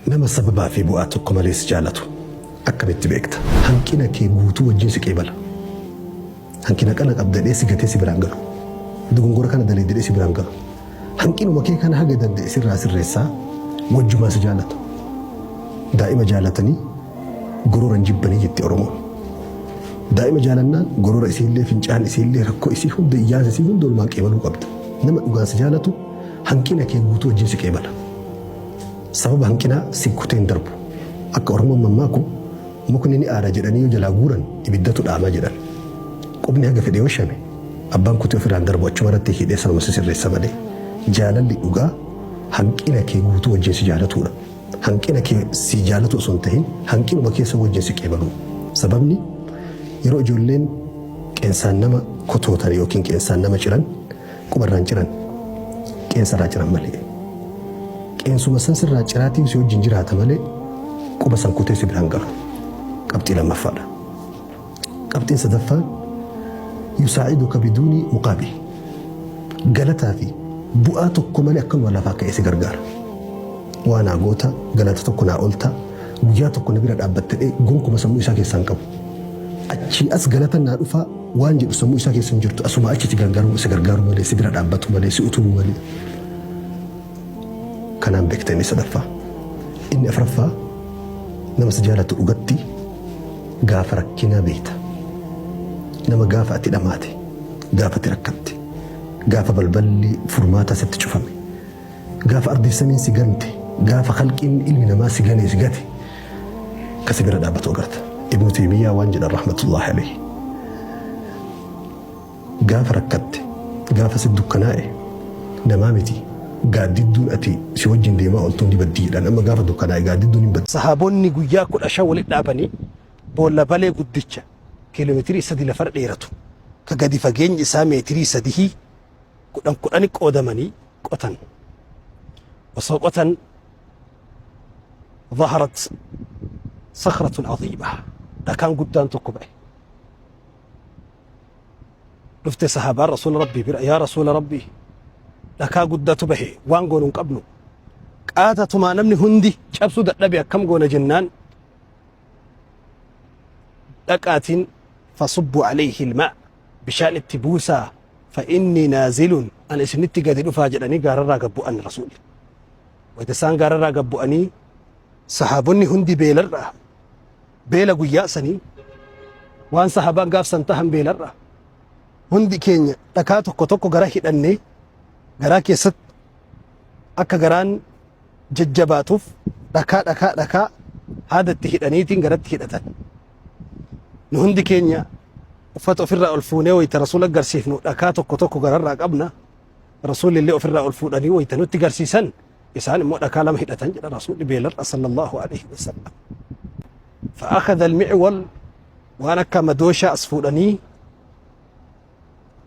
Nama sababaa fi bu'aa tokko malee si jaalatu akkamitti beekta? Hanqina kee guutuu wajjin si qeebala. Hanqina kana qabda jedhee si gatee si biraan galu. Dogongora kana daleedde jedhee si biraan galu. Hanqinuma kee kana haga danda'e sirraa sirreessaa wajjumaa si jaalata. Daa'ima jaalatanii gorora hin jibbanii jetti Oromoon. Daa'ima jaalannaan gorora isiillee fincaan isiillee rakkoo isii hunda iyyaansa isii hunda walumaan qeebaluu qabda. Nama dhugaan si jaalatu hanqina kee guutuu wajjin si qeebala. Sababa hanqinaa si kutee hin darbu. Akka Oromoon mammaaku mukni ni aara jedhanii yoo jalaa guuran ibiddatu dhaamaa jedhan. Qubni haga fedhe yoo shame abbaan kutee ofirraa hin darbu achuma irratti hidhee sanuma si sirreessa malee. Jaalalli dhugaa hanqina kee guutuu wajjin si jaalatuudha. Hanqina kee si jaalatu osoo hin tahin hanqinuma keessa wajjin si qeebaluu. Sababni yeroo ijoolleen qeensaan nama kotootan yookiin qeensaan nama ciran quba irraa hin ciran qeensa irraa ciran malee. Qeensuma san sirraa ciraatiin si wajjin jiraata malee quba san kutee si biraan galu. Qabxii lammaffaadha. Qabxiin sadaffaan yusaa'iduka biduuni muqaabil. Galataa fi bu'aa tokko malee akkanuma lafaa ka'ee si gargaara. Waa naa goota, galata tokko naa oolta, guyyaa tokko na bira dhaabbatte jedhee gonkuma sammuu isaa keessaa hin qabu. Achii as galata naa dhufaa waan jedhu sammuu isaa keessa hin jirtu. Asumaa achi si gargaaruu si gargaaruu malee, si bira dhaabbatu malee, si utubuu malee. Kanaan beekta inni sadaffaa. Inni afraffaa nama si jaalatu dhugatti gaafa rakkinaa beekta. Nama gaafa ati dhamaate, gaafa ati rakkatte, gaafa balballi furmaataa sitti cufame, gaafa ardiif samiin si gante, gaafa khalqiin ilmi namaa si gane si gate ka si bira dhaabbatu agarta. Ibnu Teymiyyaa waan jedhan rahmatullahi alayhi. Gaafa rakkatte, gaafa si dukkanaa'e namaa miti gaaddidduun ati si wajjin deemaa ooltu ni baddi jedhan. Amma gaafa dukkanaa'e gaaddidduun hin baddi. Sahaabonni guyyaa 15 walitti dhaabanii boolla balee guddicha kiiloomeetirii 3 lafarra dheeratu ka gadi fageenyi isaa meetirii sadihii kudhan kudhani qoodamanii qotan. Osoo qotan zaharat sakhratun aziima dhakaan guddaan tokko ba'e. Dhufte sahaabaan rasuula rabbii bira yaa rasuula rabbii dhakaa guddatu bahe waan goonu hin qabnu qaatatumaa namni hundi cabsuu dadhabe akkam goona jennaan dhaqaatiin fasubbu alayhi ilmaa bishaan itti buusaa fa inni naazilun an isinitti gadi dhufaa jedhanii gaararraa gad bu'an rasuulli wayta isaan gaararraa gad bu'anii sahaabonni hundi beelarraa Beela guyyaa sanii waan sahabaan gaaf san tahan beelarra hundi keenya dhakaa tokko tokko gara hidhannee garaa keessatti akka garaan jajjabaatuuf dhakaa dhakaa dhakaa haada itti hidhaniitiin garatti hidhatan. Nu hundi keenya uffata ofirraa ol fuunee wayita rasuula garsiifnu dhakaa tokko tokko gararraa qabna. Rasuulli illee ofirraa ol fuudhanii wayita nutti garsiisan isaan immoo dhakaa lama hidhatan jedha rasuulli beelarra sallallahu alaihi wasallam. فأخذ المعول waan akka madooshaa as fuudhanii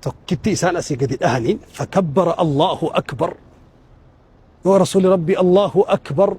tokkitti isaan asii gadi dhahaniin fakabbara Allahu akbar yoo rasuuli rabbi Allahu akbar